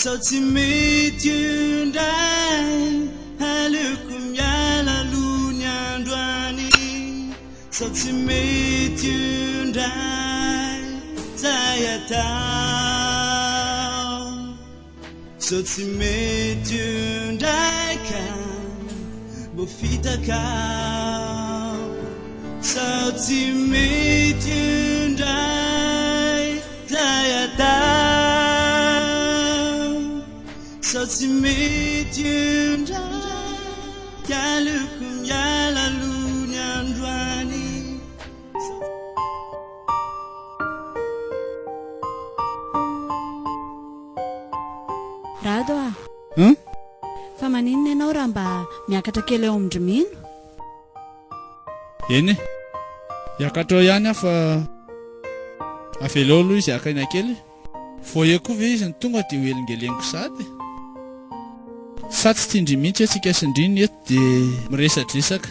Sao tsy mety io indray Aleoko miala aloha ny androany Sao tsy mety io indray Zay atao Sao tsy mety io indray ka Mbo fitaka aho Sao tsy mety io indray Zay atao Sao tsy mety io indray Ka aleoko miala aloha ny androany Rado a! Hum? Fa maninona ianao raha mba miakatra kely eo amin-dry Mino? Eny e! Hiakatra eo ihany aho fa avelao aloha izy haka aina kely e! Vao eo koa ve izy no tonga dia ho helingeleniko sahady e? Sa tsy tian-dry mihitsy hoe tsika sy ndry ny eto dia miresadresaka?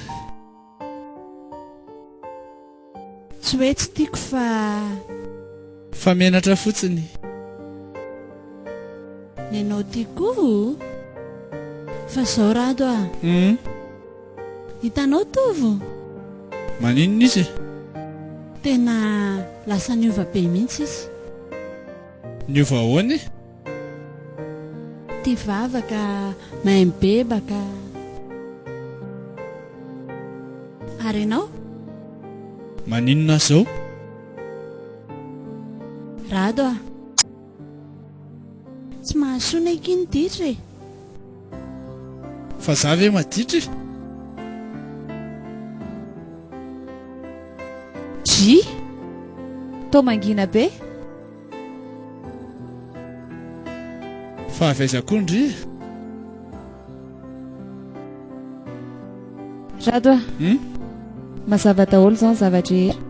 Tsy hoe tsy tiako fa. Fa menatra fotsiny. Nenao ty koa Fa zao Rado a. Hum. Hitanao Tovo? Maninona izy e? Tena lasa niova be mihitsy izy. Niova ahoana e? Tia vavaka, mahay mibebaka. Ary ianao? Maninona aho izao? Rado a! Tsy mahasoa ny akia ny ditra e! Fa za ve maditra e? Dry! Toa mangina be? Fa avy aiza koa ndry e? Rado a! Hum? Mazava daholo izao ny zava-drehetra.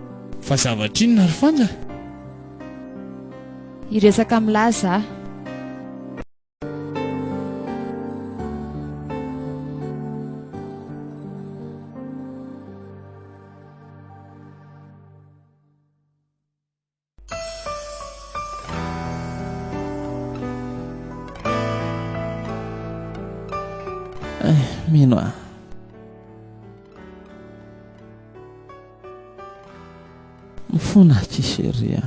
Fa zavatra inona ry Fanja? Hiresaka amin'lah za. Eh, mino aho. Mifona aky chérie a.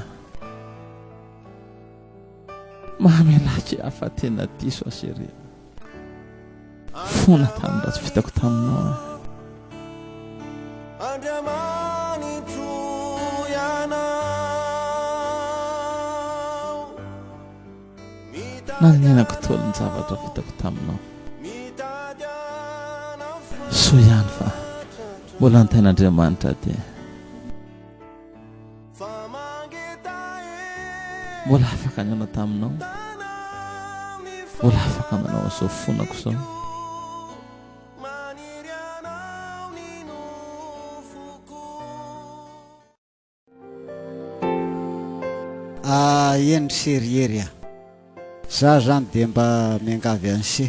Mamelà aky aho fa tena diso aho chérie. Fona tamin'ny ratsy vitako taminao aho. Andriamanitro ianao. Nanenenako tôly ny zavatra vitako taminao. Soa ihany fa mbola antain'Andriamanitra dia. Mbola afaka nihaona taminao. Mbola afaka nanao an'izao fonako izao. Ah eny ry se ry Hery a! Za zany dia mba miangavy an'i se.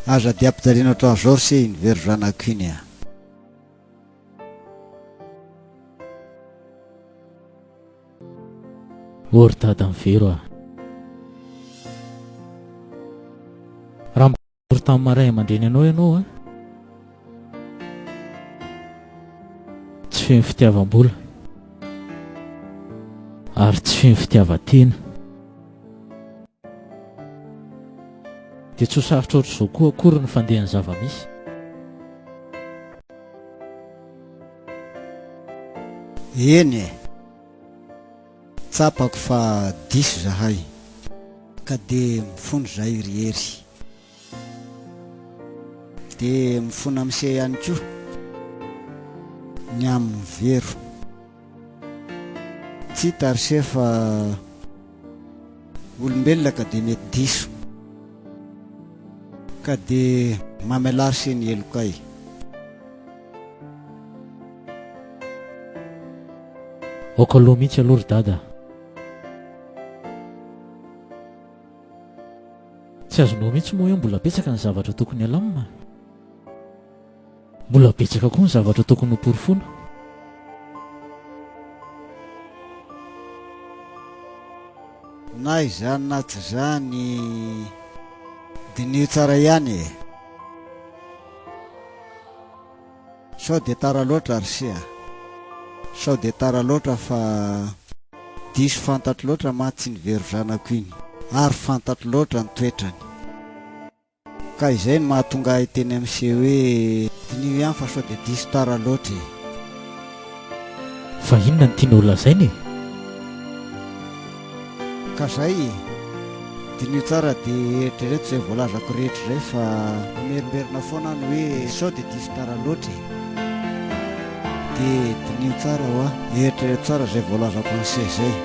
Aza dia ampijaliana ohatran'izao ry se iny vero zanako iny a! Ô ry dada mivero a! Raha mba tamin'ny maha ray aman-dreny anao ianao a! Tsy feno fitiavam-bola ary tsy feno fitiavan-tena. Dia tsy ho sarotra ohatr'izao koa akory ny fandehan'ny zava-misy. Eny e! Tsapako fa diso zahay. Ka dia mifona izahay ry Hery. Dia mifona amin'se ihany koa ny amin'ny vero. Tsy hita ry se fa olombelona ka dia mety diso. Ka dia mamelà ry se ny helokay. Aoka aloha mihitsy aloha ry dada a! Tsy azonao mihitsy moa hoe mbola betsaka ny zavatra tokony halamina? Mbola betsaka koa ny zavatra tokony hoporofoina. Na izany na tsy izany, diniho tsara ihany e! Sao dia tara loatra ry se a! Sao dia tara loatra fa diso fantatro loatra mantsy iny vero zanako iny ary fantatro loatra ny toetrany. Ka izay no mahatonga ahy hiteny amin'i se hoe diniho ihany fa sao dia diso tara loatra e! Fa inona no tianao holazaina e? Ka zay e! Diniho tsara dia eritrereto izay voalazako rehetra izay fa mamerimberina foana aho ny hoe sao dia diso tara loatra e! Dia diniho tsara hoa, eritrereto tsara izay voalazako an'se izay.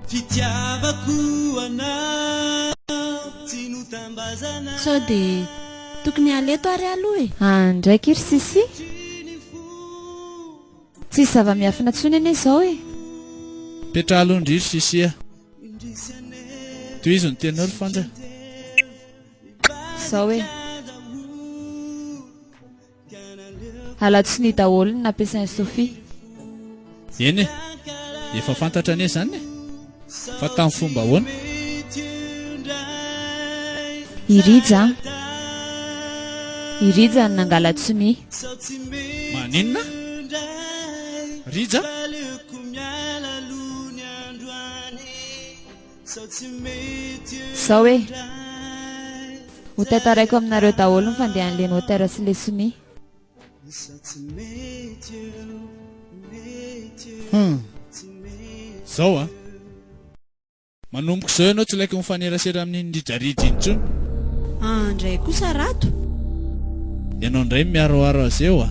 Fitiavako anao tsy notambazana. Sao dia tokony hiala eto ary aloha e! An ndraiky ry Sissi? Tsisy zava-miafina tsony anie izao e! Petraha aloha ndry ry Sissi a! Tohizo ny teninao ry Fanja. Izao e! Alatsonia daholo ny nampiasain'i Sophie. Eny e! Efa fantatra anie izany e! Fa tamin'ny fomba ahoana? I Rija an! I Rija no nangala-tsonia. Maninona? Rija? Zao e! Ho tantaraiko aminareo daholo ny fandehan'le notaire sy le sonia. Hum. Zao an. Manomboka izao ianao tsy laiko mifanerasera amin'iny rijarija iny intsony. An ndray kosa Rado. Ianao indray miaroaro azy eo a.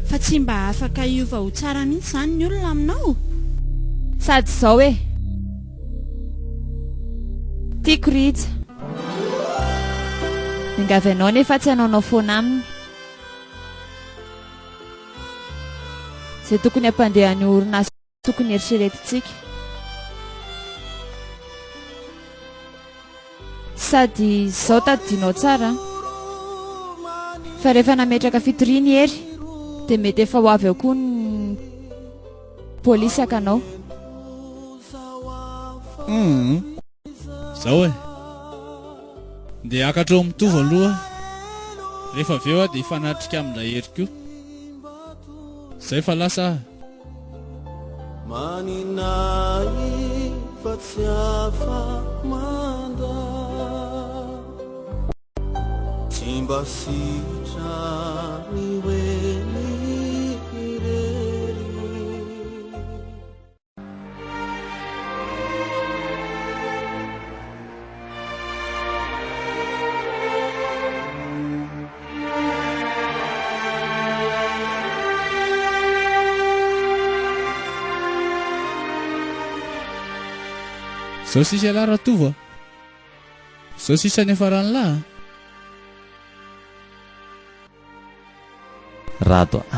Fa tsy mba afaka hiova ho tsara mihitsy izany ny olona aminao? Sady izao e! Tiako Rija. Miangavy anao nefa tsy hanaonao foana aminy. Izay tokony hampandeha ny orinasa tokony eritreretintsika. Sady izao tadidinao tsara an! Fa rehefa nametraka fitoriana i Hery dia mety efa ho avy eo koa ny polisy haka anao. Humm. Zao e. Ndeha hiakatra eo amin'ny Tovo aloha aho. Rehefa avy eo aho dia hifanatrika amin-dRahery koa. Zay fa lasa aho. Manina ahy fa tsy afa-manda. Tsy mba sitrany hoe ny irery. Zao sisa ialahy Ratovo a! Zao sisa ny hiafaran'lah a! Rado a!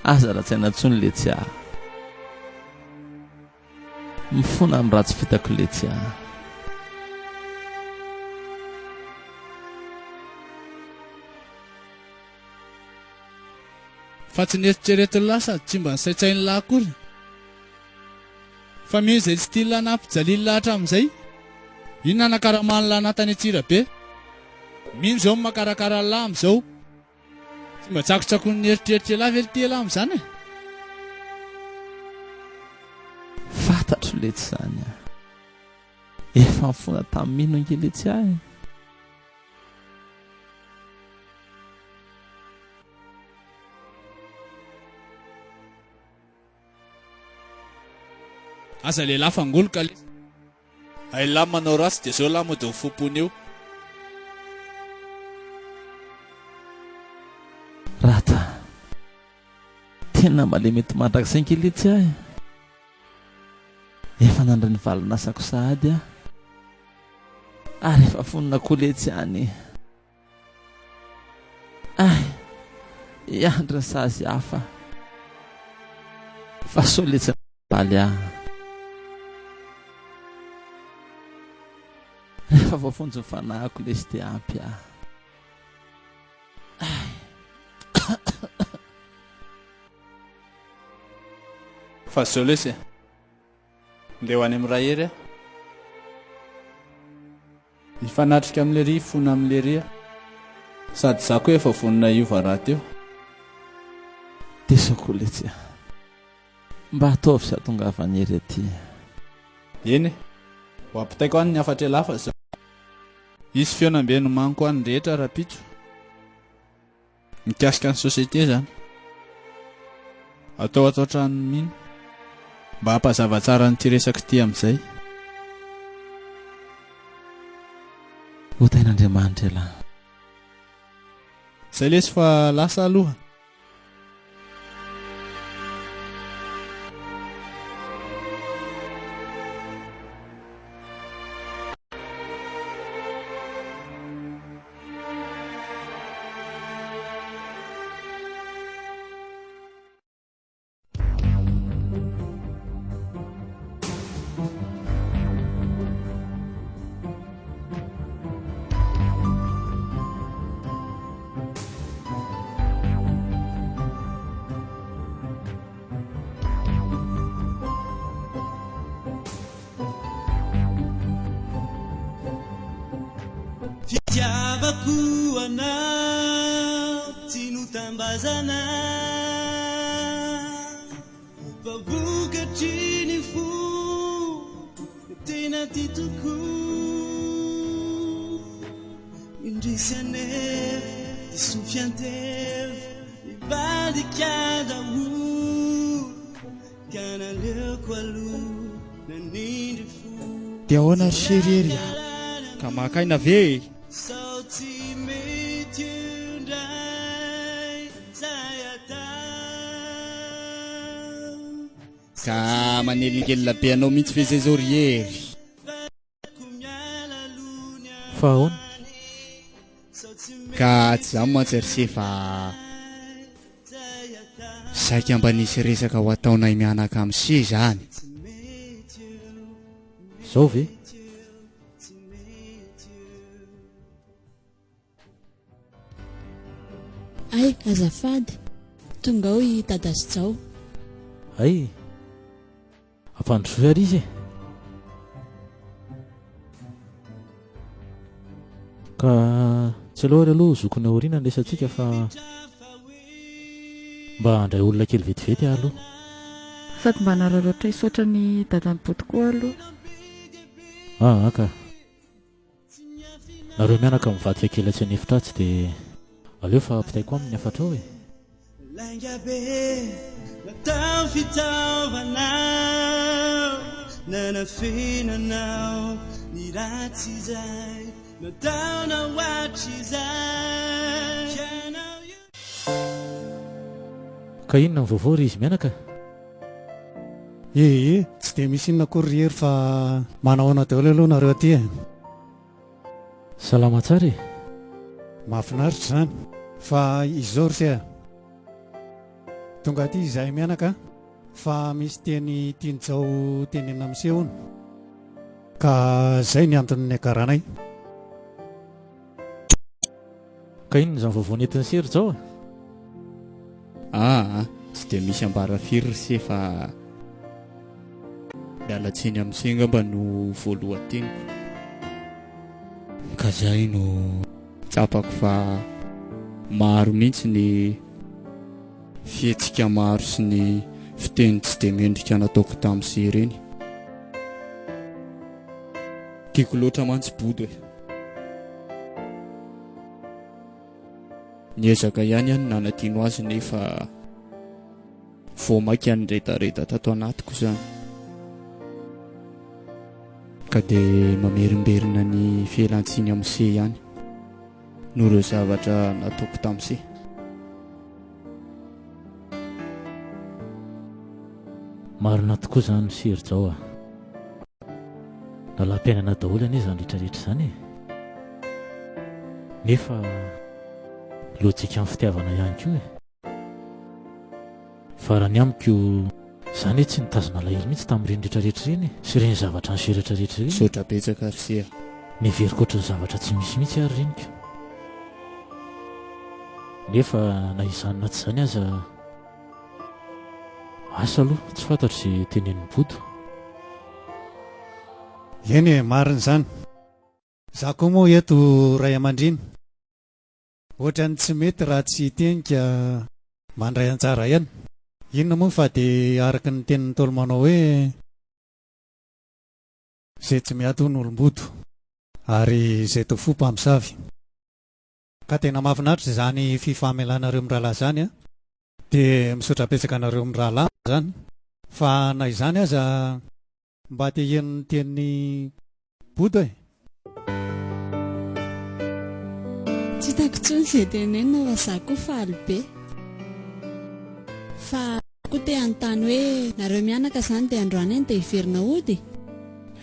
Aza latsaina intsony letsy a! Mifona amin'ny ratsy vitako letsy a! Fa tsy neritreretin'lah sady tsy mba nisaintsain'lah akory. Fa mino izay tsy tian'lah nampijalian'lah hatramin'izay. Iny nanakaraman'lah anah tany Antsirabe. Mino izao ny makarakara an'lah amin'izao. Tsy mba tsakotsakon'ny eritreritr'elah ve lty elah amin'izany e? Fantatro letsy izany a! Efa nifona tamin'i Mino ange letsy ahy e! Aza lehilahy fangoloka lesy. Hay lahy manao ratsy dia zao lahy mody mifompona eo. Rata, tena malemy eto mandrakizay ange letsy ahy e. Efa nandray ny valin'asako sahady aho. Ary efa vonona koa letsy any. Hiandry ny sazy hafa fa sao letsy namaly ahy. Rehefa voafonjy ny fanahiko lesy dia ampy ahy. Fa zao lesy e. Ndeha ho any amin'ny Rahery aho. Hifanatrika amin'i Lery hifona amin'i Lery aho. Sady izaho koa efa vonona hiova rahateo. Diso koa letsy a. Mba ataovy sy hatongavan'i Hery aty. Eny e. Ho ampitaiko any ny hafatr'elah fa zao. Hisy fihaonambe nomaniko ho an'ny rehetra rahampitso. Mikasika ny société zany. Atao ato an-tranon'i Mino. Mba hampazava tsara an'ity resaka ity amin'izay. Ho tahin'Andriamanitra ialahy. Zay lesy fa lasa aloha. Fitiavako anao tsy notambazana Fa vokatry ny fo tena tia tokoa Indrisy anefa diso fiantefa nivadika daholo Ka naleoko aloha nanindry fo Dia ahoana ry chérie ery a? Ka maka aina ve e? Sao tsy mety indray zay atao. Ka manelingelina be anao mihitsy ve zay zao ry Hery? Fa ahoana? Ka tsy zany mantsy ry se fa saika mba nisy resaka ho ataonay mianaka amin'ny se zany. Zao ve? Hay, azafady. Tonga ao i Dada sy Jao. Hay, ampandrosoy ary izy e. Ka tsy aleo ary aloha zokiny aoriana ny resatsika fa mba handray olona kely vetivety aho aloha. Sady mba nararaotra hisaotra an'i Dadan'i Boto koa aloha. Aa ka. Nareo mianaka mivadika kely atsy an'efitra atsy dia aleo fa ampitaiko aminy ny hafatrao e. Lainga be natao fitaovana nanafenanao ny ratsy izay nataonao hatrizay. Ianao io. Ka inona ny vaovao ry izy mianaka? Ee, tsy dia misy inona akory ry Hery fa manahoana daholo aloha nareo aty e? Salama tsara e! Mahafinaritra izany. Fa izao ry se a! Tonga aty izahay mianaka fa misy teny tian'i Jao tenenina amin'i se hono. Ka izay ny antony niakaranay. Ka inona izany vaovao nentin'i se ry Jao a? Aa, tsy dia misy ambara firy ry se fa miala tsiny amin'i se angamba no voalohan-teniko. Ka zay no tsapako fa maro mihitsy ny fihetsika maro sy ny fiteny tsy dia mendrika nataoko tamin'i se ireny. Tiako loatra mantsy Bodo e. Niezaka ihany aho ny nanadino azy nefa vao mainka niredareda tato anatiko izany. Ka dia mamerimberina ny fialan-tsiny amin'i Se ihany noho ireo zavatra nataoko tamin'i Se. Marina tokoa izany ry Jao a! Lalam-piainana daholo anie izany rehetra rehetra izany e! Nefa lojikan'ny fitiavana ihany koa e! Fa raha ny amiko, za anie tsy nitazona alahelo mihitsy tamin'ireny rehetrarehetra ireny e! Sy ireny zavatra niseho rehetrarehetra ireny e! Misaotra betsaka ry se a! Neveriko ohatran'ny zavatra tsy misy mihitsy ary ireny ka! Nefa na izany na tsy izany aza, asa aloha, tsy fantatro izay tenenin'i Bodo. Eny e, marina izany. Za koa moa eto ray aman-dreny. Ohatran'ny tsy mety raha tsy hiteny ka mandray anjara ihany. Inona moa fa dia araka ny tenin'ny Ntaolo manao hoe izay tsy miady hono olom-bodo ary izay to fo mpamosavy. Ka tena mahafinaritra izany fifamelanareo mirahalahy izany an! Dia misaotra betsaka anareo mirahalahy izany fa na izany aza Mba te heno ny tenin'i Bodo e! Tsy hitako intsony izay tenenina fa za koa faly be. Fa za koa te hanontany hoe nareo mianaka izany dia androany iny dia hiverina hody?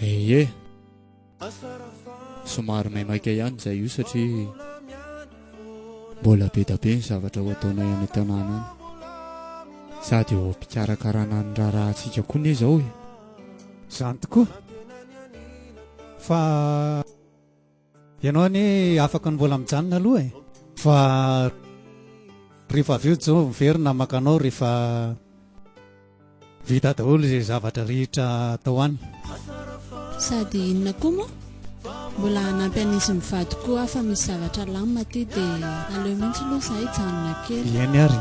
Ie. Somary maimaika ihany izay io satria mbola be da be ny zavatra ho ataonay any an-tanàna any. Sady eo am-pikarakarana ny raharahantsika koa anie izao e. Izany tokoa. Fa ianao anie afaka ny mbola mijanona aloha e. Fa rehefa avy eo Joe miverina maka anao rehefa Vita daholo izay zavatra rehetra atao any. Sady inona koa moa? Mbola hanampy an'izy mivady koa aho fa misy zavatra lamina aty dia aleo mihitsy aloha izahay hijanona kely. Eny ary.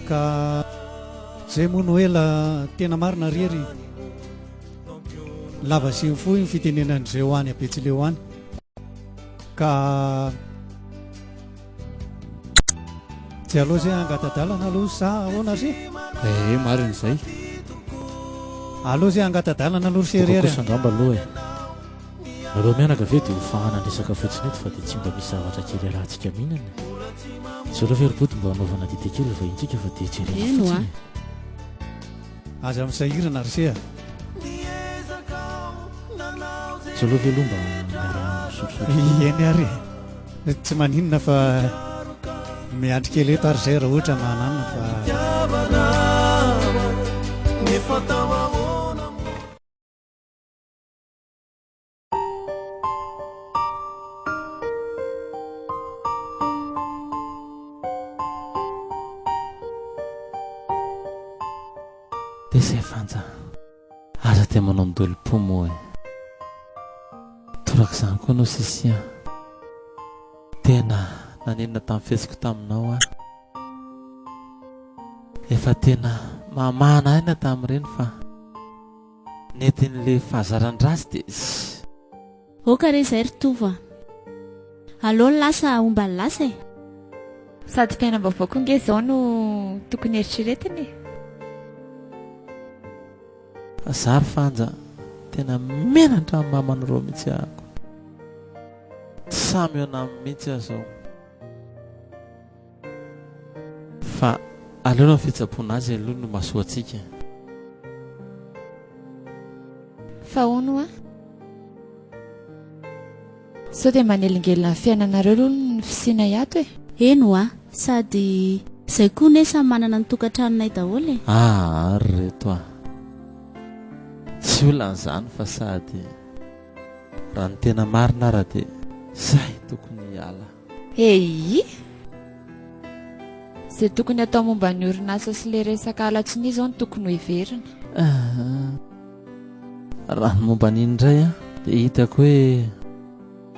Ka zay moa no ela tena marina ry hery. Lava sy fohy ny fitenenan'izeo any Betsileo any. Ka Tsy aleo zay hangatadalana aloha sa ahoana ry? Ee, marina izay. Aleo zay hangatadalana aloha ry Boka Hery kosa a. angamba aloha e. Nareo mianaka ve dia ho fahanana resaka fotsiny eto fa dia tsy mba misy zavatra kely iarahantsika mihinana e. Tsy aleo ve ry Bodo mba hanaovana dite kely ny vahintsika fa dia jerena Eny fotsiny hoa. e. Aza misahirana ry se a. Tsy aleo ve aloha mba miara-misotrosotro kely e. Eny ary e. Tsy maninona fa miandry kely eto ary izay raha ohatra mananona fa. Dia izay Fanja, aza dia manao midolom-po moa e. Torak'izany koa ianao Sissi a. Tena nanenina tamin'ny fihetsiko taminao aho. Efa tena mahamahana aina tamin'ireny fa nentin'ilay fahazaran-dratsy dia. Ok re izay ry Tovo a! Aleo ny lasa homba ny lasa e! Sady fiainam-baovao koa nge izao no tokony eritreretina e! Za ry Fanja tena menatra amin'ny mamanareo mihitsy ahako. Tsy sahy mihaona aminy mihitsy aho zao. Fa aleo aloha ny fitsaboana azy aloha no mahasoa antsika e. Fa hono hoa? Sao dia manelingelina ny fiainanareo aloha ny fisianay ato e? Eny hoa, sady izay koa ne samy manana ny tokantranonay daholo e. Ah ary reto ah. Tsy olana izany fa sady raha ny tena marina ara dia zay tokony hiala. Eii! Izay tokony atao momba ny orinasa sy ilay resaka halatsonia izao no tokony hoheverina. Ahh. Raha ny momba an'iny indray an, dia hitako hoe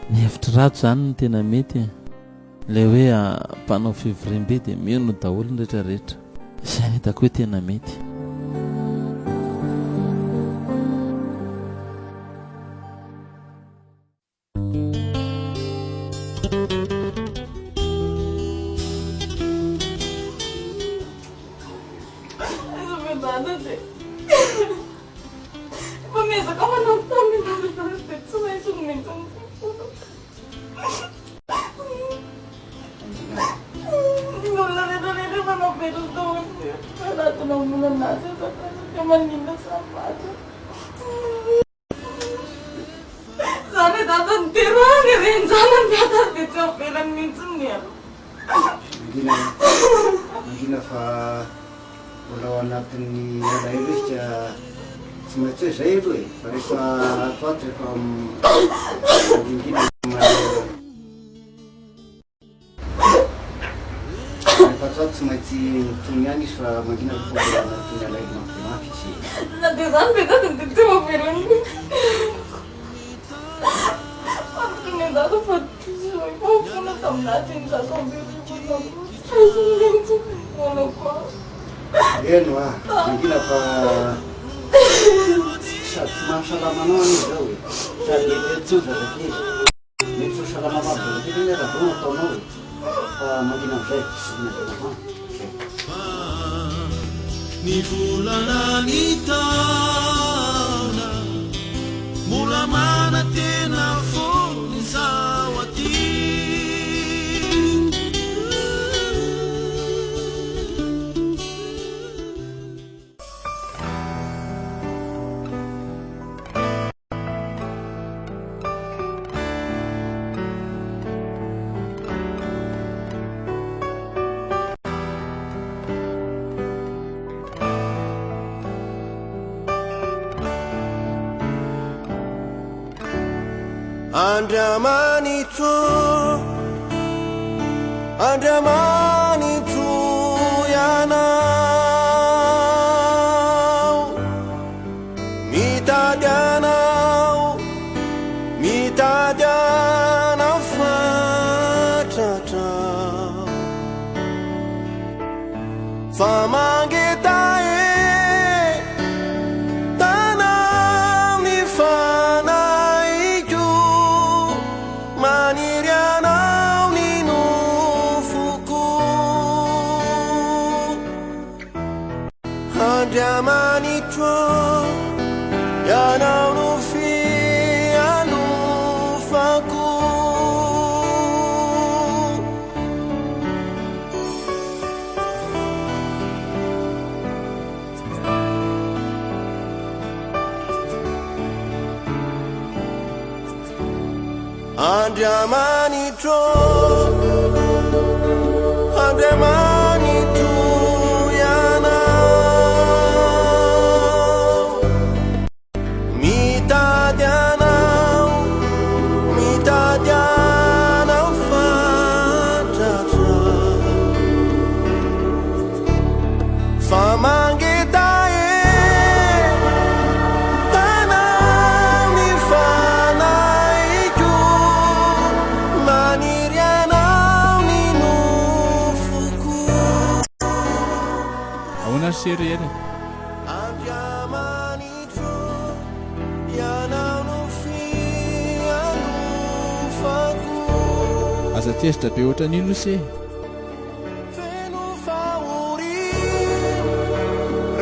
ny hevitr'i Rado izany no tena mety e. Ilay hoe mpanao fivoriambe dia mino daholo ny rehetra rehetra. Izay no hitako hoe tena mety. Zany dada niterahany renjanany dada dia tsy avelany mihitsy ny elo. Mangina mangina fa mbola ao anatin'ny alahelo izy ka tsy maintsy hoe zay aloha e, fa rehefa ato ato rehefa mangingina rehefa ato ato tsy maintsy mitony ihany izy fa mangina aloha fa mbola ao anatin'ny alahelo mafy dia mafy izy e. Na dia izany ve dada dia tsy mamelona ny Fantatro ny dada fa diso efa fona tamin'ahy ny zaza Eny hoa, mangina fa sady tsy mahasalama anao anie izao e, sady eritreretinao ny zazakely, mety tsy ho salama mafy zazakely anie raha zao no ataonao e, fa mangina amizay, mangina amizay maman, zay. Ny volana ny taona Mbola manantena foana izaho aty. Andriamanitro, Andriamanitro Ianao, mitady Anao, mitady Anao fatratra. Fa mangetaheta Anao ny fanahiko, maniry Anao ny nofoko. Andriamanitro, Ianao no fialofako. Andriamanitro, Andriamanitro Ianao, mitady Anao, mitady Anao fatratra, fa mangetaheta Anao ny fanahiko, maniry Anao ny nofoko. Ahoana ry se ry hery e? Andriamanitro, Ianao no fialofako. Aza tezitra be ohatran'io aloha se e. Feno fahoriana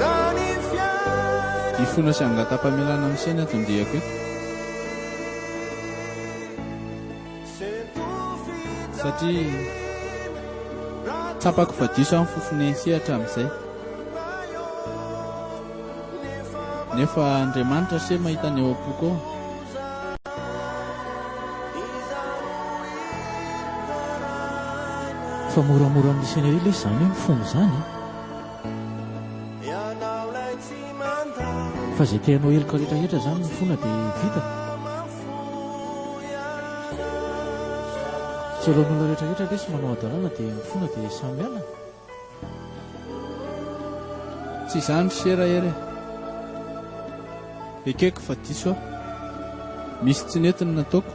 raha ny fiainana. Hifona sy hangatam-pamelana amin'ny se ny anton-diako eto. Satria tsapako fa diso aho ny fofonense hatramin'izay. Nefa Andriamanitra se mahita ny ao am-poko ao. Fa moramora amin'ny saina ery lesy izany hoe mifono izany e! Fa izay te hanao heloka rehetra rehetra izany mifona dia vita. Tsy aleon'olona rehetra rehetra lesy manao hadalana dia mifona dia samy miala. Tsy izany ry sera hery e! Ekeko fa diso aho. Misy tsy nety ny nataoko.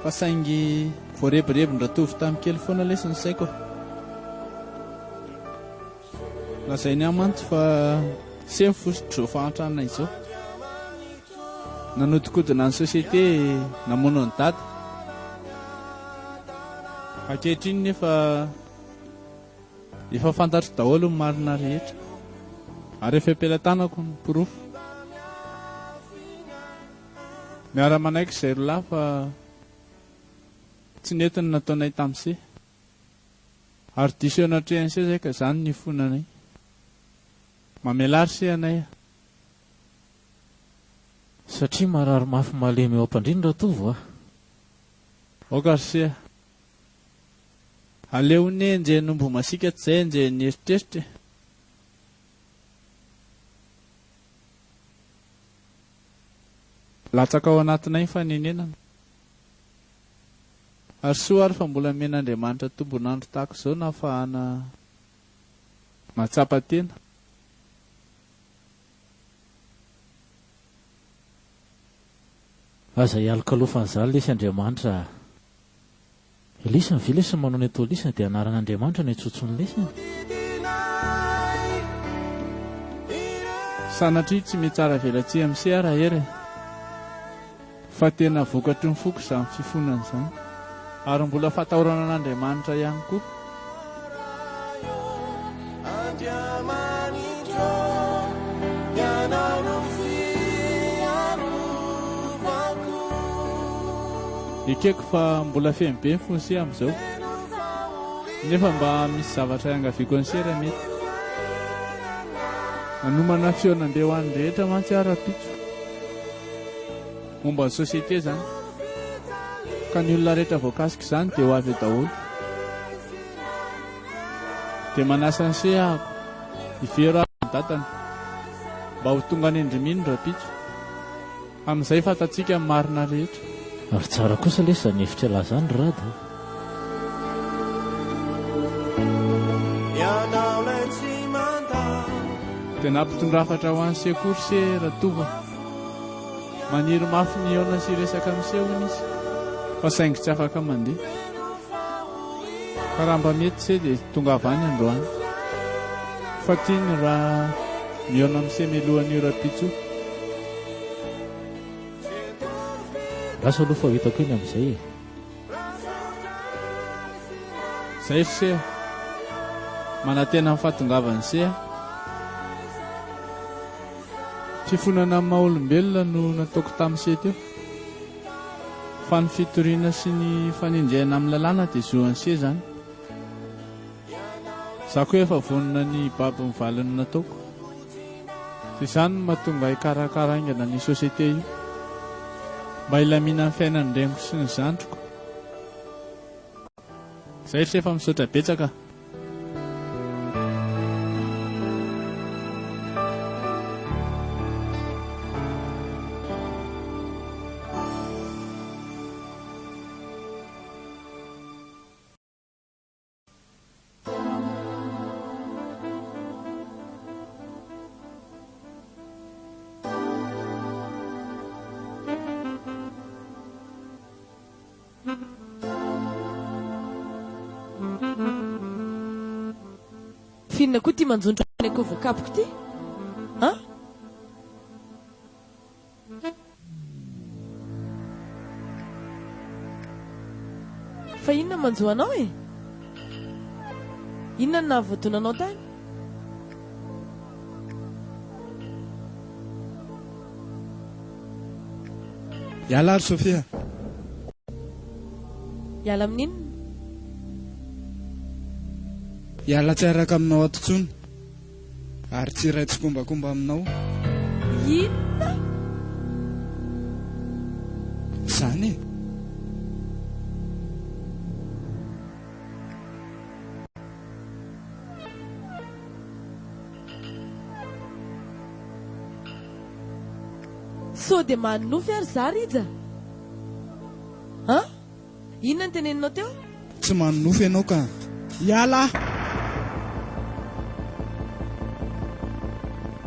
Fa saingy voarebirebin-dRatovo tamin'ny kely foana lesy ny saiko e! Lazainy ahy mantsy fa se ny fositr'izao fahantrana izao. Nanodikodina ny société namono an'i Dada. Ankehitriny nefa efa fantatro daholo ny marina rehetra. Ary efa am-pelatanako ny porofo. Miara-manaiky izay rolahy fa tsy nety ny nataonay tamin'i se. Ary diso eo anatrehan'i se zay ka zany ny ifonanay. Mamelà ry se anay a. Satria marary mafy malemy eo am-pandriana Ratovo a. Aoka ry se a. Aleony enjehin'omby masiaka tsy izay enjehin'ny eritreritra e. Latsaka ao anatinay ny fanenenana. Ary soa ary fa mbola nomen'Andriamanitra tombon'andro tahaka izao nahafahana mahatsapa tena. Aza ialokalofan'izany lesy Andriamanitra a! Lisany ve lesy ny manao ny atao lisany dia anaran'Andriamanitra no iantsoantsoany lesy? Sanatria tsy mitsara velatsihy amin'i se aho Rahery e! Fa tena vokatry ny foko izany fifonana izany. Ary mbola fatahorana an'Andriamanitra ihany koa. Ekeko fa mbola feno be ny fon'se amin'izao. Nefa mba misy zavatra iangaviako an'se raha mety. Hanomana fihaonambe ho an'ny rehetra mantsy aho rahampitso. Momba ny société izany. Ka ny olona rehetra voakasik'izany dia ho avy eo daholo. Dia manasa an'se ahako, i Vero ary ny dadany, mba ho tonga any Andrimino rahampitso. Amin'izay fantatsika ny marina rehetra. Ary tsara kosa lesy izany hevitra ialahy izany ry Rado a! Dia nampitondra hafatra ho an'i Sekory se Ratovo. Maniry mafy ny hihaona sy hiresaka amin'i Se hono izy, fa saingy tsy afaka mandeha. Ka raha mba mety se dia tongava any androany. Fa tiany raha mihaona amin'i Se mialohan'io rahampitso io. Lasa aloha fa ho hitako eny amin'izay e. Zay ry se a. Manantena ny fahatongavan'i se aho. Fifonana amin'ny maha olombelona no nataoko tamin'i se teo. Fa ny fitoriana sy ny fanenjehana amin'ny lalàna dia zo an'i se izany. Za koa efa vonona ny hibaby ny valin'ny nataoko. Dia izany no mahatonga ahy hikarakara haingana an'io société io. Mba hilaminan'ny fiainan'ny reniko sy ny zandriko. Zay ry fa misaotra betsaka. F'inona koa ity manjonitra ny akoho voakapoka ity? An? Fa inona manjo anao e? Inona no nahavoadona anao tany? Hiala ary Sofia. Hiala amin'inona? Hiala tsy hiaraka aminao ato intsony. Ary tsy hiray tsikombakomba aminao. Inona? Izany e! Sao dia manonofy ary za Rija? An? Inona no teneninao teo? Tsy manonofy ianao ka. Hiala aho.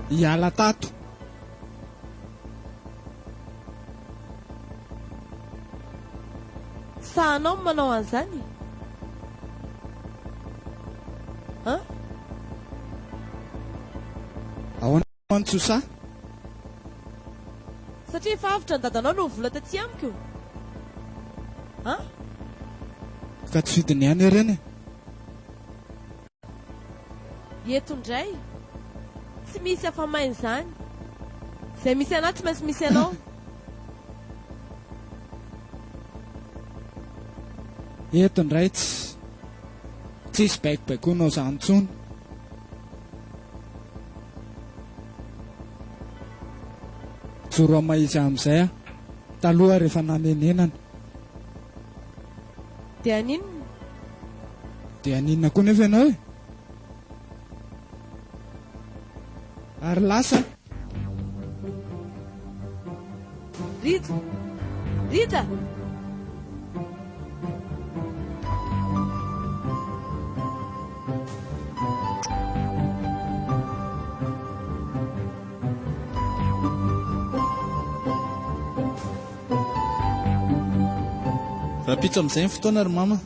Hiala tato. Sahanao ny manao an'izany? An? Ahoana mantsy ho sahy? Satria efa avotra ny dadanao no vola taty amiko an! Ka tsy fidiny ihany ireny e! Eto indray, tsy misy afa-maina izany. Izay misy anah tsy maintsy misy anao. Eto indray tsy tsisy baikobaikoanao izany intsony. Joro amin'ny maha izy ahy amin'izay aho. Taloha rehefa nanenenana. Dia haninona? Dia haninona koa nefa ianao e? Ary lasa. Rija! Rija! Rahampitso amin'izay ny fotoana ry mama.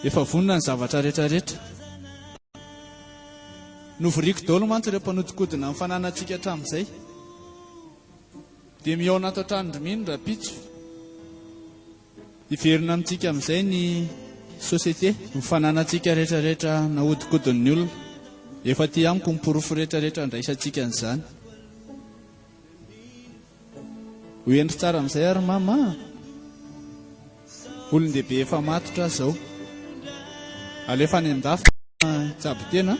Efa vonona ny zavatra rehetra rehetra. Novoriako daholo mantsy ireo mpanodikodina ny fananantsika hatramin'izay. Dia mihaona ato an-tranon-dry Mino rahampitso. Hiverina amintsika amin'izay ny société. Ny fananantsika rehetra rehetra nahodinkodin'ny olona. Efa aty amiko ny porofo rehetra rehetra andraisantsika an'izany. Ho hendry tsara amin'izay ary mama a! Olon-dehibe efa matotra aho izao. Alefa any an-dafy hitsabo tena.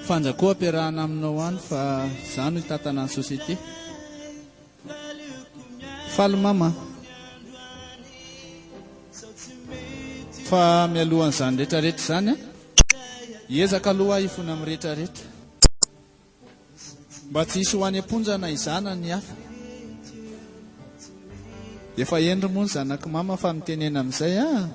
Fanja koa ampiarahana aminao any fa izaho no hitantana ny société. Faly mama a! Fa mialohan'izany rehetra rehetra izany a! Hiezaka aloha aho hifona amin'ny rehetra rehetra. Mba tsy hisy ho any am-ponja na izaho na ny hafa. Efa hendry moa ny zanak'i mama fa mitenena amin'izay ah!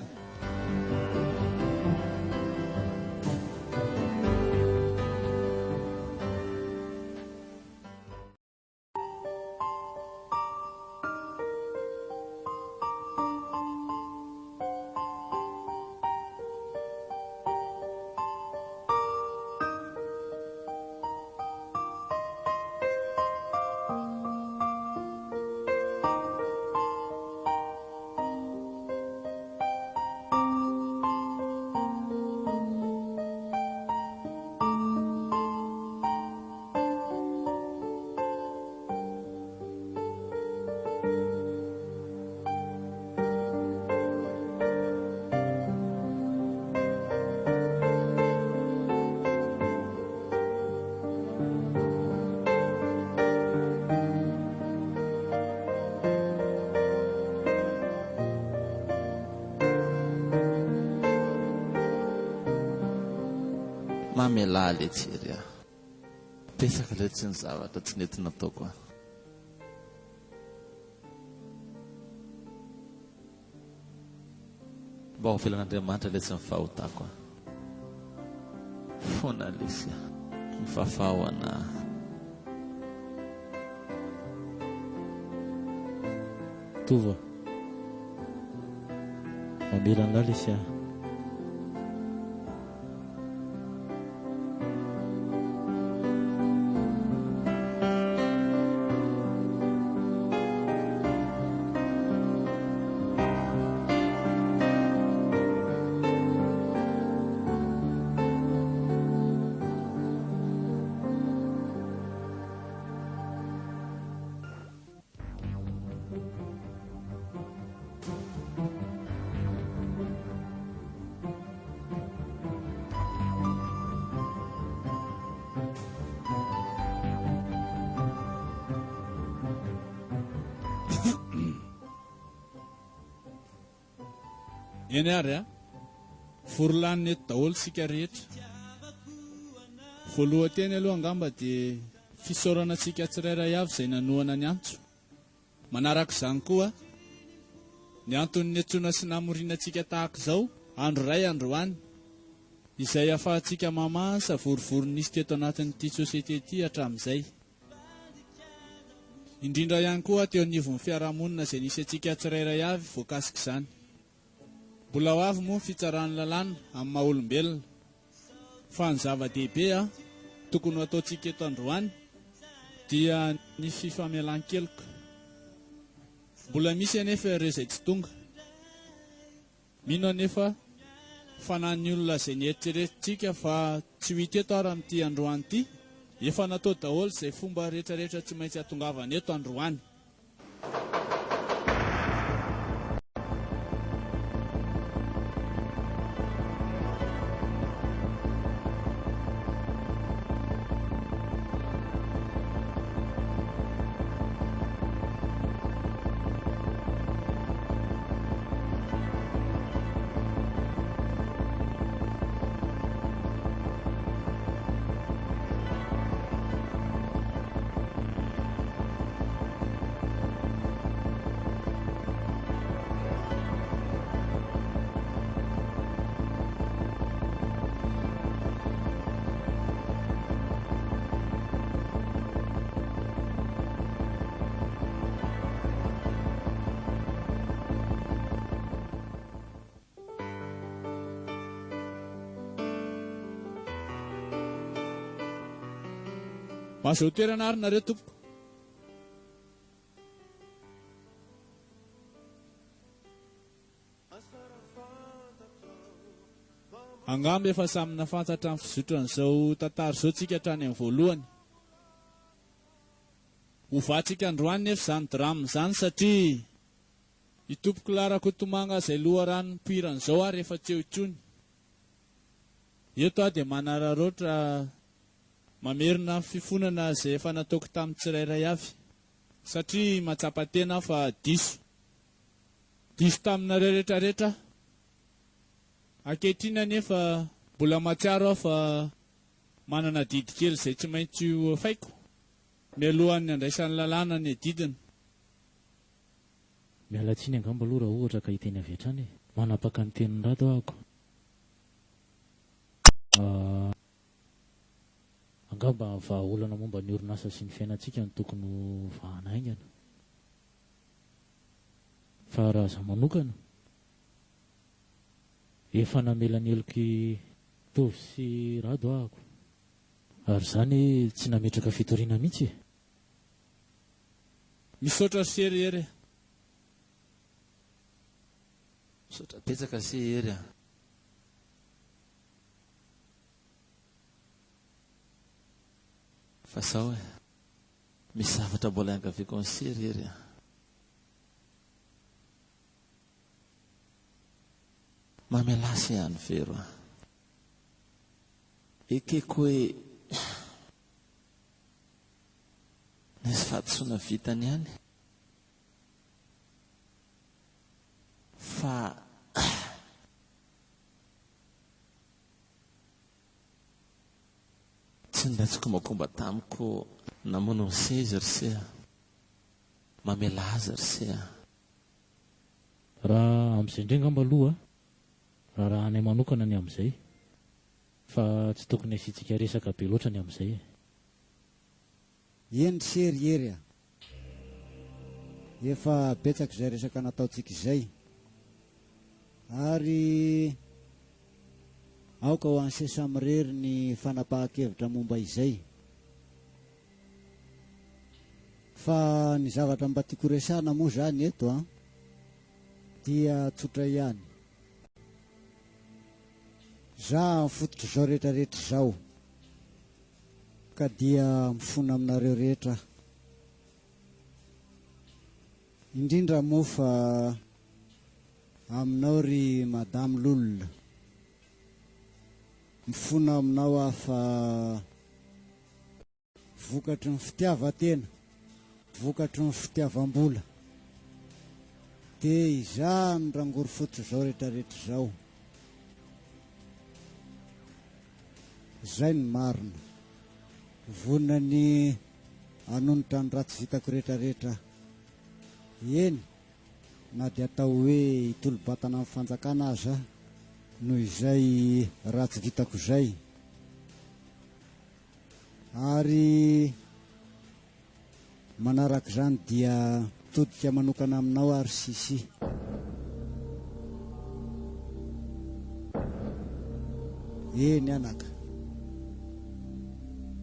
Mamelà letsy ery a. Betsaka letsy ny zavatra tsy nety nataoko a. Mba ho avelan'Andriamanitra letsy ny fahotako a. Fona lesy a. Mifafao ana. Tovo a. Mamela an'lah lesy a. Eny ary a! Vory lanina eto daholo isika rehetra. Voalohan-teny aloha angamba dia fisaorana antsika tsirairay avy izay nanohana ny antso. Manaraka izany koa, ny antony niantsoana sy namoriana antsika tahaka izao, andro iray androany, izay ahafahantsika mamaha ny savorovoro nisy teto anatin'ity société ity hatramin'izay. Indrindra ihany koa teo anivon'ny fiarahamonina izay nisy antsika tsirairay avy voakasik'izany. Mbola ho avy moa ny fitsaran'ny lalàna amin'ny maha olombelona. Fa ny zava-dehibe tokony ho ataontsika eto androany dia ny fifamelan-keloka. Mbola misy anefa ireo izay tsy tonga. Mino anefa aho fa na ny olona izay nieritreretintsika fa tsy ho hita eto ary amin'ity androany ity, efa natao daholo izay fomba rehetrarehetra tsy maintsy hahatongavana eto androany. Mahazoa toerana ary nareo tompoko. Angamba efa samy nafantatra ny fizotran'izao tantara izao tsika hatrany amin'ny voalohany. Hovantsika androany nefa izany drame izany satria i Tompokolahy Rakotomanga izay loharano nipoiran'izao ary efa tsy eo intsony. Eto aho dia manararaotra mamerina ny fifonana izay efa nataoko tamin'ny tsirairay avy satria mahatsapa tena aho fa diso. Diso taminareo rehetrarehetra aho. Ankehitriny anefa mbola mahatsiaro aho fa manana adidy kely izay tsy maintsy ho efaiko mialohan'ny handraisan'ny lalàna ny adidiny. Miala tsiny angamba aloha raha ohatra ka hiteny avy hatrany e. Manapaka ny tenin'i Rado ahako. Angamba vahaolana momba ny orinasa sy ny fiainantsika no tokony ho vahana haingana. Fa raha za manokana, efa namela ny helok'i Tovo sy Rado ahako. Ary za anie tsy nametraka fitoriana mihitsy e! Misaotra se ry Hery a! Misaotra betsaka se Hery a! Fa zao e! Misy zavatra mbola iangaviako an'i se ry Hery a! Mamelà se any Vero a! Ekeko hoe nisy fahadisoana vitany ihany fa tsy niray tsikombakomba tamiko namono ny seza ry se a! Mamelà azy ry se a! Raha amin'izay indray angamba aloha, raharahanay manokana ny amin'izay, fa tsy tokony hasiantsika resaka be loatra ny amin'izay e. Eny ry se ry Hery a! Efa betsaka izay resaka nataontsika izay. Ary aoka ho an'i se samirery ny fanapahan-kevitra momba izay. Fa ny zavatra mba tiako resahana moa izany eto an, dia tsotra ihany. Za amin'ny fototr'izao rehetra rehetra izao, ka dia mifona aminareo rehetra aho. Indrindra moa fa aminao ry Madame Lolona. Mifona aminao aho fa. Vokatry ny fitiavan-tena, vokatry ny fitiavam-bola. Dia izany rangory fotsy izao rehetrarehetra izao. Izay no marina. Vonona ny hanonitra ny ratsy vitako rehetrarehetra aho. Eny, na dia atao hoe hitolo-batana amin'ny fanjakana aza noho izay ratsy vitako izay. Ary manarak'izany dia mitodika manokana aminao ary Sissi. Eny anaka.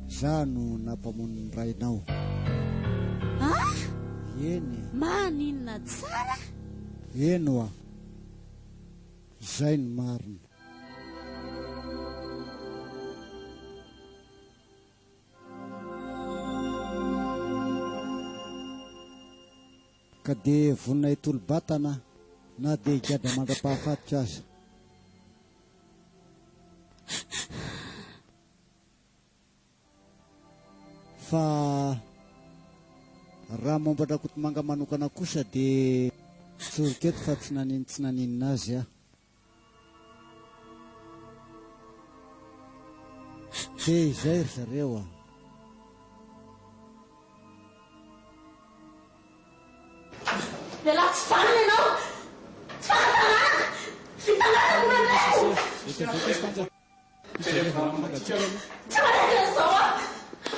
Za no nampamono ny rainao. Ah! Eny e. Maninona tsara? Eny oa. Zay no marina. Ka dia vonona hitolo-batana na dia higadra mandra-pahafatiko aza. Fa raha momba an-dRakotomanga manokana kosa dia tsoriko eto fa tsy naninon-tsy naninona azy aho. Dia izay ry zareo a! Lehilahy tsy vanona ianao! Tsy fanantananako! Tsy vitanareo ny nolazaiko! Tsy manaiky an'izao aho!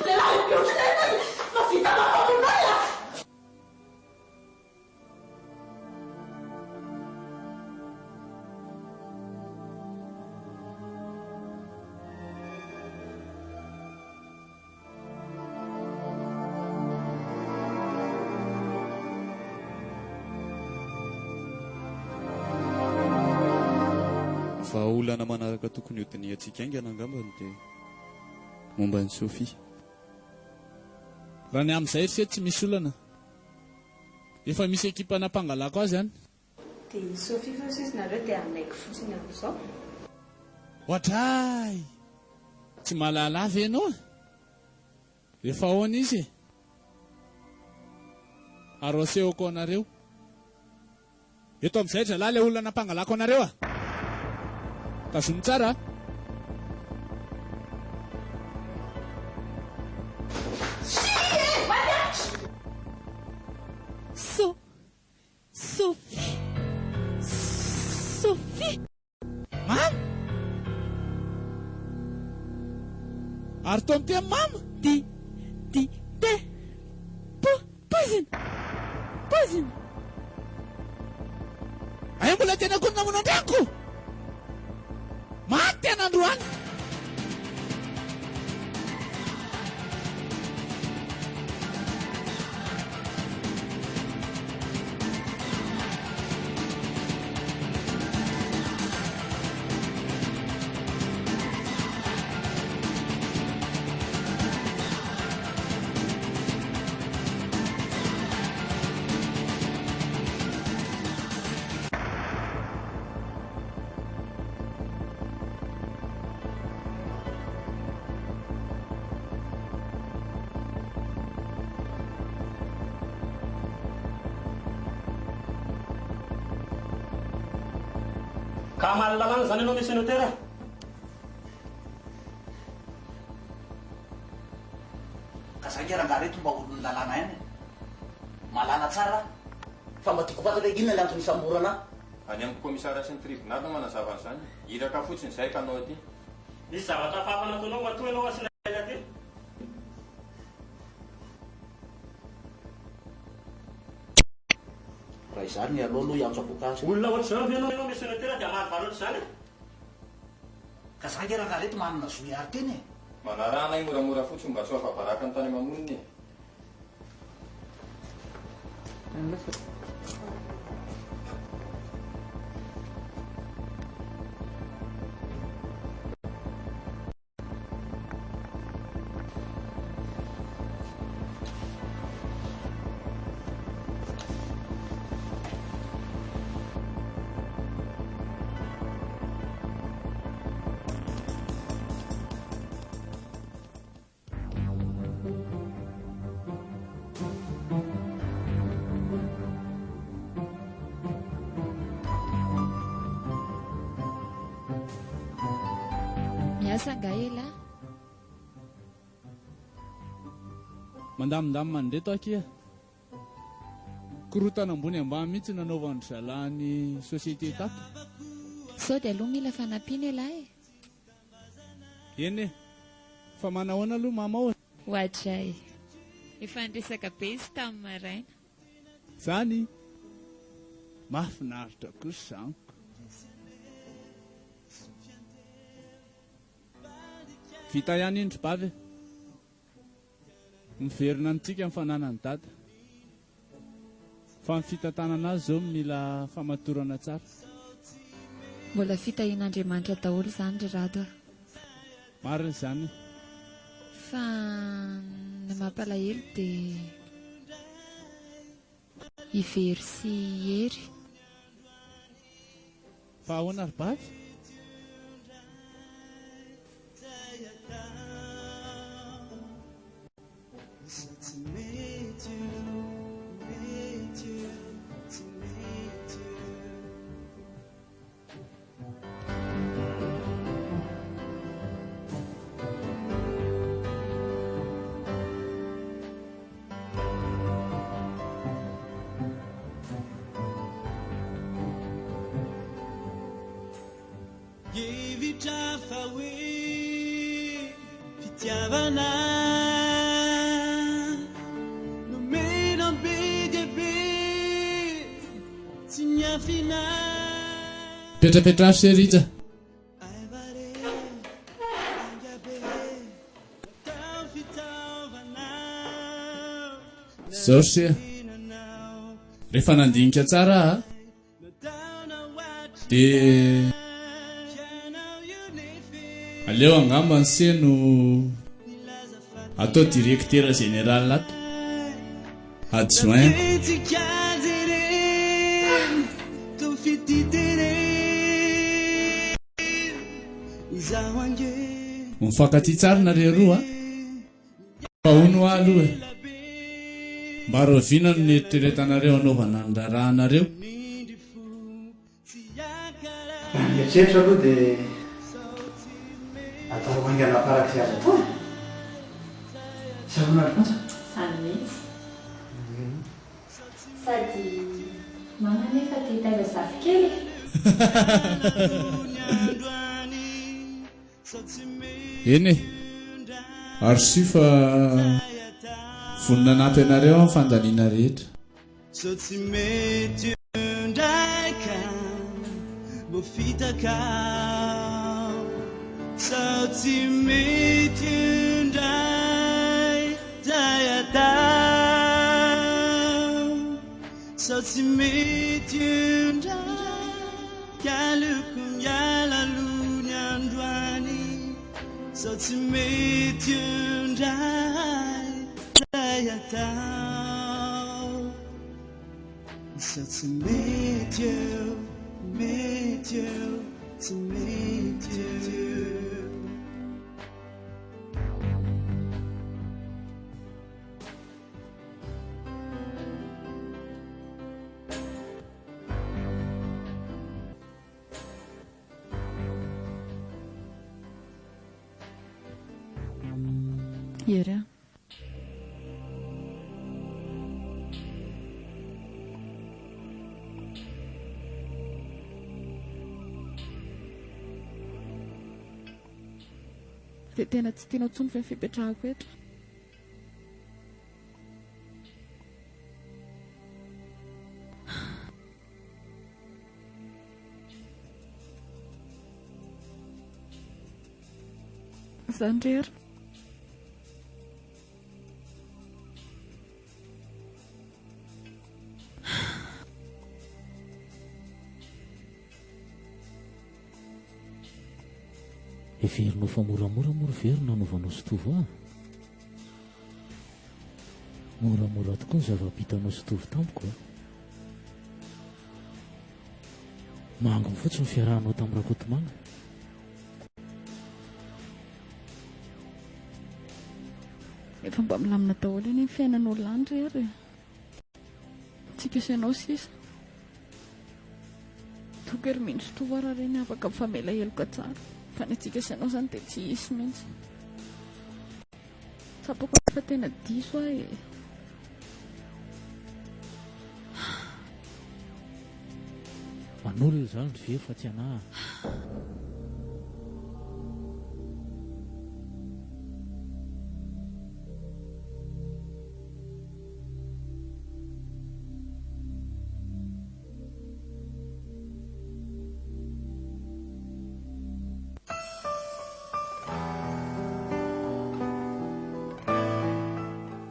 Lehilahy be ohatran'ireny mahavita mampamono ahy a! Vahaolana manaraka tokony hodinihantsika haingana angambany dia momba an'i Sophie. Raha ny amin'izay ry se tsy misy olana. Efa misy ekipa nampangalako azy any. Dia i Sophie ve hoy izy nareo dia hanaiky fotsiny amin'izao? Oadray! Tsy mahalala ve ianao e? Efa ahoana izy e? Ary ho asehoko anareo. Eto amin'izay ry zalahy ilay olona nampangalako anareo a! Tazomy tsara a! So. Sophie! Sophie! Mama! Ary toa miteny mama! Di, di, te, po, poizina! Poizina! Hay mbola tena koa ny namono an-dreniko! Maty tena androany! Ka hamaly lalàna izany ianao Monsieur Notaire a! Ka za nge rangaha reto mba olon'ny lalàna ihany e! Mahalala tsara aho. Fa mba tiako ho fantatra hoe inona ny antony isamborana ahy. Any amin'ny commissariat sy ny tribunal no manazava an'izany. Iraka fotsiny izahay ka hanao aty. Nisy zavatra hafahafa nataonao matoa ianao asiana aina aty. Raha izany, aleo aloha hiantso avocat azy. Olona ohatr'izany ve ianao Monsieur Notaire dia hamaly vary ohatr'izany e? Ka za nge rangaha reto manana zo hiaro tena e! Manaraha anay moramora fotsiny mba tsy ho afa-baraka ny tany ama-monina e! Miasa angaha elah? Mandamindamina an'ireto akia. Korontana ambony ambany mihitsy nanaovan-dry zalahy ny société tato. Sao dia aloha mila fanampiana elah e? Eny e! Fa manahoana aloha mama ô? Oadray. Efa niresaka be izy tamin'ny maraina. Zany? Mahafinaritra kosa izany ko. Vita ihany iny ry bavy e. Miverina amintsika ny fananan'i Dada. Fa ny fitantanana azy izao mila famatorana tsara. Mbola fitahian'Andriamanitra daholo izany ry Rado a. Marina izany. Fa ny mampalahelo dia i Vero sy i Hery. Fa ahoana ry bavy? Hevitra fa hoe fitiavana nomena be dia be tsy niafina. Petrapetraho se Rija. Zao ry se a. Rehefa nandinika tsara aho dia. Aleo angamba ny se no atao directeur général ato. Adjoint. Mifankatia tsara nareo roa a. Fa hono hoa aloha e. Mba rahoviana no nieritreretanareo hanaovana ny raharahanareo? Raha ny eritreritra aloha dia atao haingana farak'izay azo atao e! Sa ahoana ry Frantsa? Izany mihitsy. Sady mama anefa te hitaiza zafikely e! Eny e! Ary soa fa vonona hanampy anareo aho amin'ny fandaniana rehetra. Sao tsy mety indray ka voafitaka aho. Sao tsy mety indray zay atao. Sao tsy mety indray ka aleoko miala aloha ny androany. Sao tsy mety indray zay atao. Sao tsy mety eo, mety eo, tsy mety eo. Hery a. Dia tena tsy tianao intsony ve ny fipetrahako eto? Izany re ary. Heverinao fa moramora moa ry very no nanaovanao sy Tovo ahy? Moramora tokoa ny zava-bitanao sy Tovo tamiko a! Manginy fotsiny ny fiarahanao tamin'i Rakotomanga. Efa mba milamina daholo anie ny fiainan'olona any ry Hery e. Tsika sy ianao sisa. Toky ry mino sy toa raha reny afaka mifamela heloka tsara. Fa ny antsika sy ianao izany dia tsy hisy mihitsy. Tsapako fa tena diso aho e. Manolona izany ry very fa tsy anah.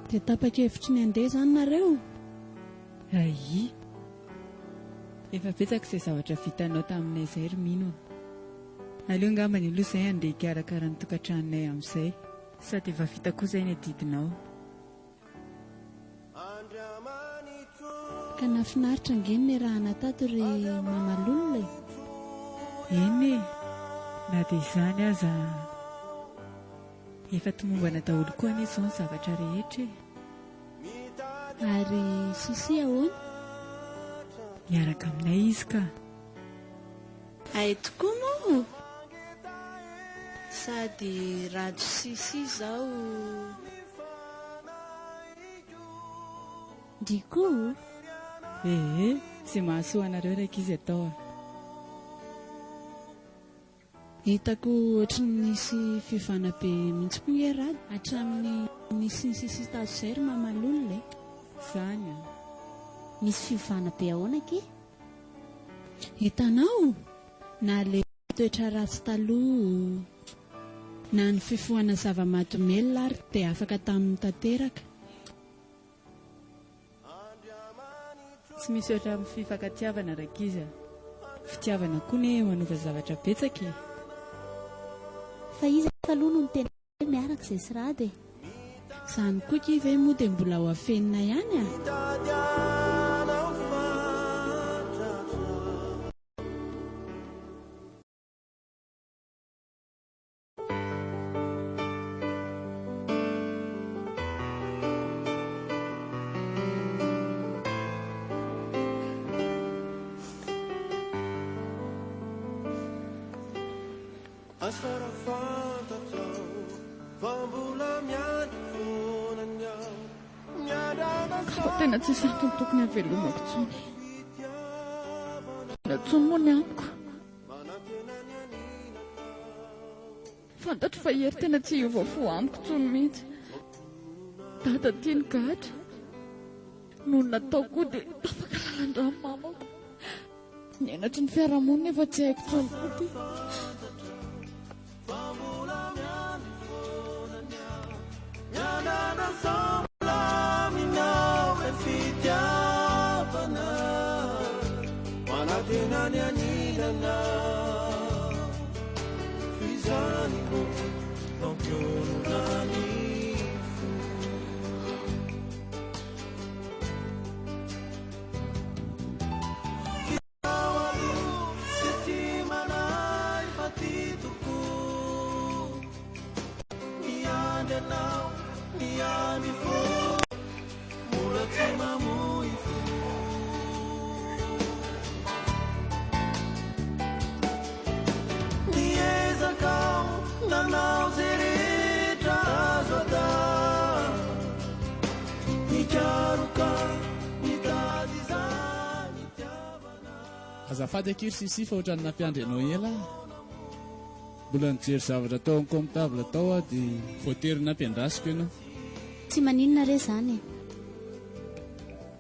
Dia tapa-kevitry ny handeha izany nareo? Aii. Efa betsaka izay zavatra vitanao taminay izay ry Mino a. Aleo angambany aloha izay handeha hikarakara ny tokantranonay amin'izay. Sady efa vita koa izay ny adidinao. Ka nahafinaritra ange ny niarahana tato ry Mama Lolona e! Eny e! Na dia izany aza efa tomombana daholo koa anie izao ny zavatra rehetra e! Ary Sissi ahoana? Miaraka aminay izy ka! Hay tokoa moa! Sady Rado Sissi izao. Ndry koa o! Ee, izay mahasoa anareo rankizy atao a! Hitako ohatry ny nisy fiovana be mihitsy koa nge Rado hatramin'ny nisian'i Sissi tato izay ry Mama Lolona e! Izany an! Nisy fiovana be ahoana akia? Hitanao? Na le toetra ratsy taloha, na ny fifohana zava-mahadomelina ary dia afaka taminy tanteraka. Tsy misy ohatran'ny fifankatiavana rankizy a! Fitiavana koa ne manova zavatra betsaka e! Fa iza anefa aloha no niteny hoe miaraka izay sy Rado e? Izany koa akia ve moa dia mbola ho afenina ihany a? Asa raha fantatrao fa mbola miandry foana ny aho miandrana Fa tena tsisy antony tokony havelomako intsony. Inona intsony moa ny amiko? Fantatro fa i Hery tena tsy hiova fo amiko intsony mihitsy. Dada tia ny gadra. Noho ny nataoko koa dia tapaka lalan-drà ny mamako. Ny henatry ny fiarahamonina efa tsy haiko intsony koa ity. Azafady akia ry Sissi fa ohatran'ny nampiandry anao ela aho. Mbola nijery zavatra tao amin'ny comptable tao aho dia voatery nampiandrasiko ianao. Tsy maninona re izany e.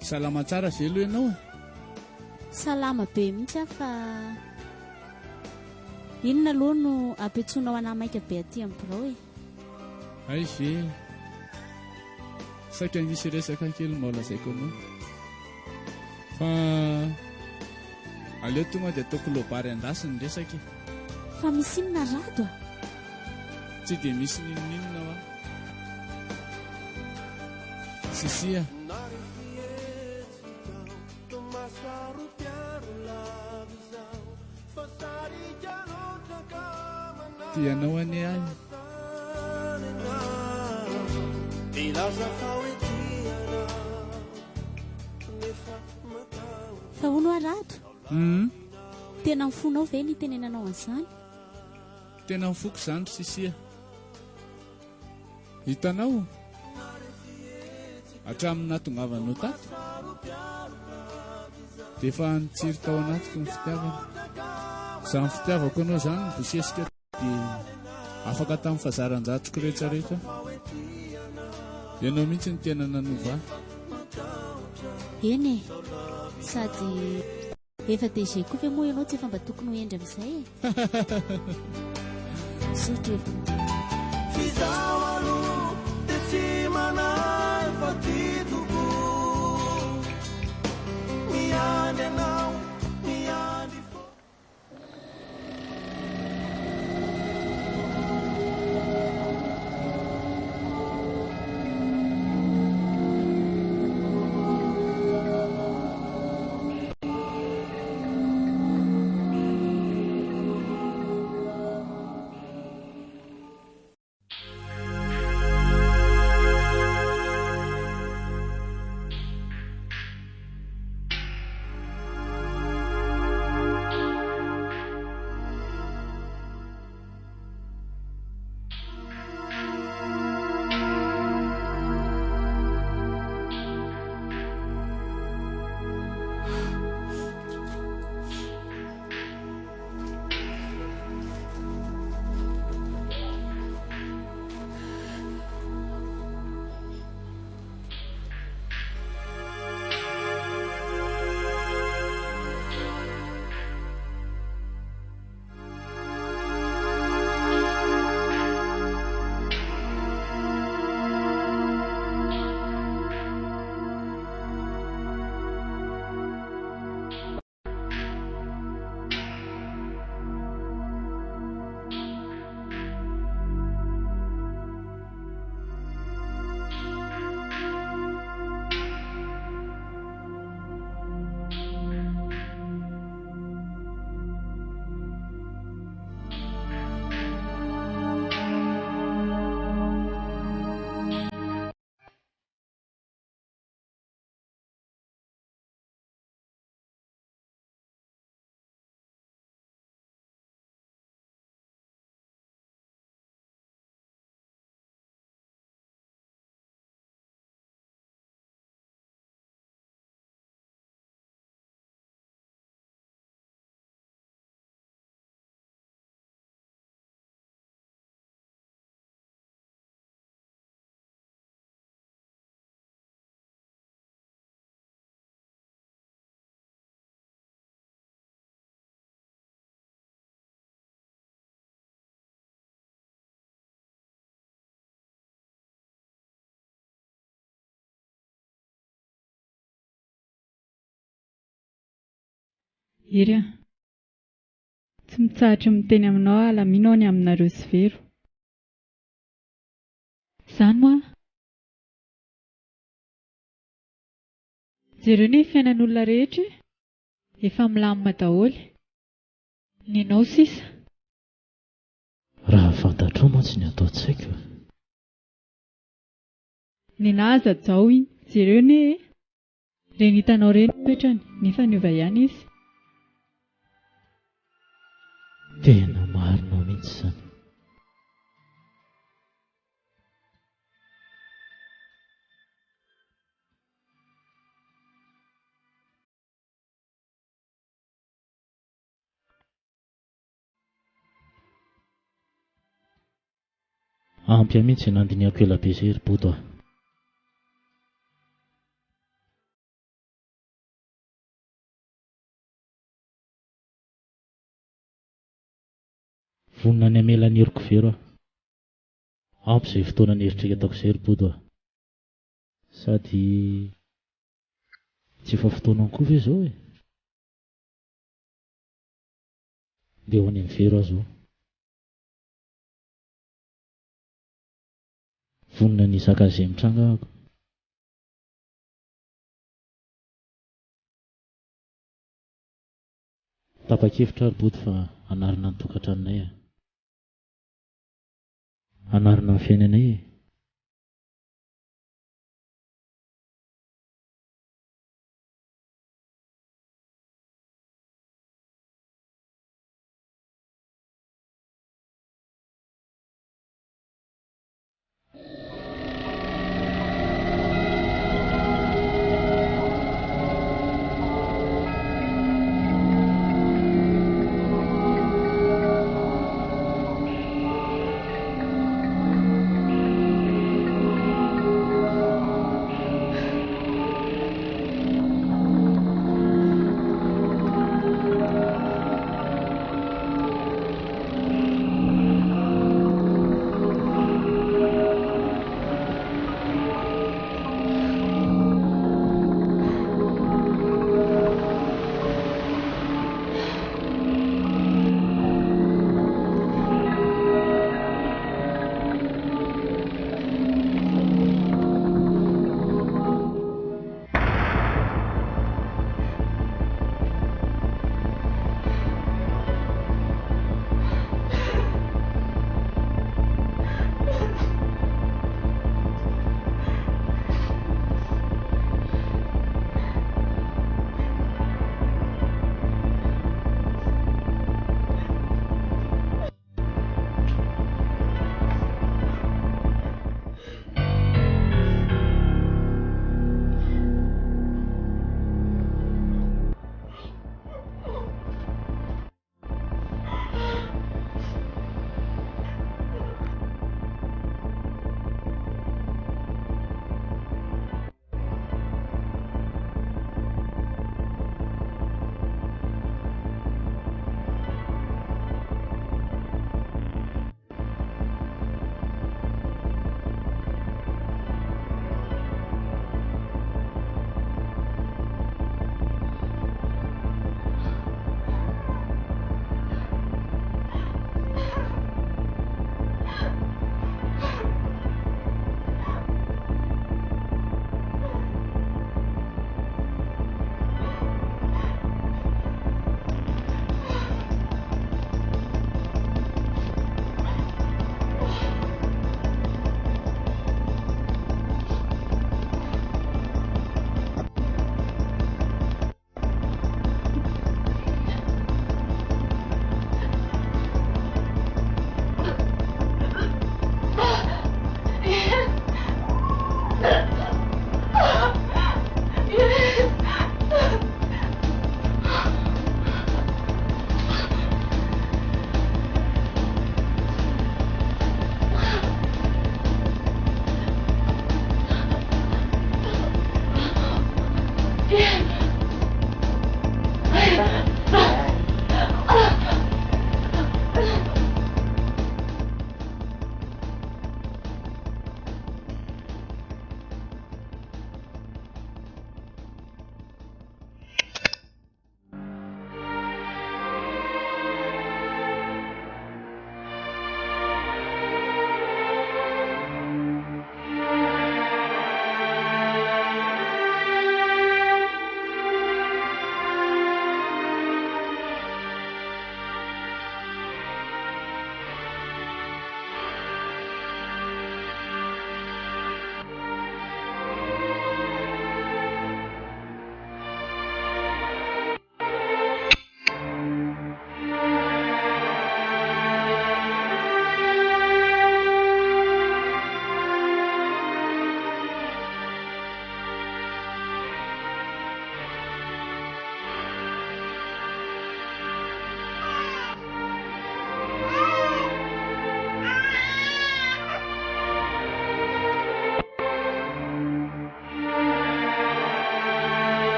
Salama tsara ve aloha ianao e? Salama be mihitsy aho fa inona aloha no ampiantsoanao anà maika be aty amin'ny birao e? Hay ve? Saika nisy resaka kely mba holazaiko anao. Fa aleo tonga dia ataoko loabary an-dasy ny resaka e. Fa misy inona Rado a? Tsy dia misy n'inon'inona hoa. Sissi a. Tia anao anie aho e. Fa hono hoa Rado? Hum. Tena ny fonao ve ny itenenanao an'izany? Tena ny foko izany ry Sissi a. Hitanao? Hatramin'ny nahatongavanao tato dia efa nitsiry tao anatiko ny fitiavana. Izany fitiavako anao izany nibosesika dia afaka tamin'ny fahazaran-dratsiko rehetrarehetra. Ianao mihitsy no tena nanova ahy. Eny e! Sady efa DG koa ve moa ianao tsy efa mba tokony ho hendry amin'izay e? Sotro e! F'izaho aloha dia tsy manahy fa tia tokoa Miandry anao, miandry foana. Hery a! Tsy mitsahatra miteny aminao aho alamino aho ny aminareo sy Vero. Izany hoa. Jereo anie ny fiainan'olona rehetra e! Efa milamina daholo. Ny anao sisa. Raha fantatrao mantsy ny ato an-tsaiko e! Nenaha aza Jao iny. Jereo anie e! Ireny hitanao ireny ny toetrany, nefa niova ihany izy. Tena marina mihitsy izany. Ampy ahy mihitsy izay nandinihako ela be izay ry Bodo a! Vonona ny hamela ny heriko vero aho. Ampy izay fotoana nieritreretako izay ry Bodo a! Sady tsy efa fotoanany koa ve izao e? Ndeha ho any amin'ny vero aho izao. Vonona ny hizaka an'izay mitranga aho. Tapa-kevitra aho ry Bodo fa hanarina ny tokantranonay aho. Hanarina ny fiainanay e.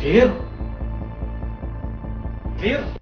Vero! Vero!